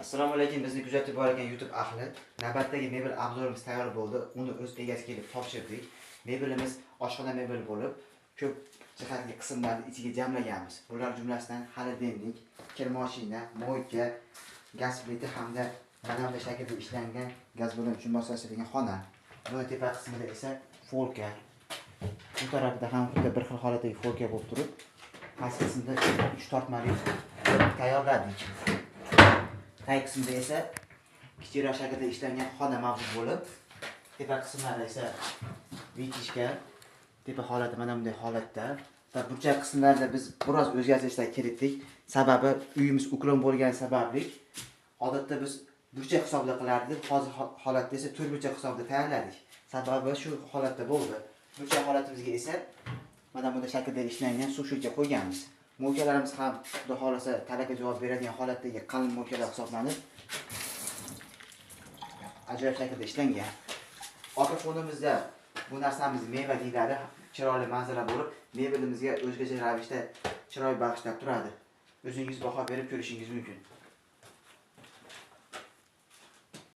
Assalomu alaykum, bizni kuzatib borayotgan YouTube ahli. Navbatdagi mebel обзор imiz tayyor bo'ldi. Uni o'z egasiga kelib topshirdik. Mebelimiz oshxona mebeli bo'lib, ko'p jihatli qismlarni ichiga jamlaganmiz. Bular jumlasidan холодильник, kir mashina, мойка, gaz plita hamda mana shaklda ishlangan gaz ballon uchun moslashtirilgan xona. Buni tepa qismida esa полка. Bu tarafida ham xuddi bir xil holatdagi полка bo'lib turib, past qismida 3 tortmali tayyorladik. Tag qismida esa kichikroq shaklda ishlangan xona mavjud bo'lib, tepa qismlarida esa вытяжка, tepa holati mana bunday holatda va burchak qismlarida biz biroz o'zgartirishlar kiritdik. Sababi uyimiz уклон bo'lgani sababli odatda biz burchak hisobida qilardik, hozir holatda esa to'rt burchak hisobida tayyorladik. Sababi shu holatda bo'ldi. Burchak holatimizga esa mana bunday shaklda ishlangan сушилка qo'yganmiz. Мойка larimiz ham, xudo xohlasa, talabga javob beradigan holatdagi qalin мойка lar hisoblanib, ajoyib shaklda ishlangan. Orqa fonimizda bu narsamiz meva deyiladi. Chiroyli manzara bo'lib, mebelimizga o'zgacha ravishda chiroy bag'ishlab turadi. O'zingiz baho berib ko'rishingiz mumkin.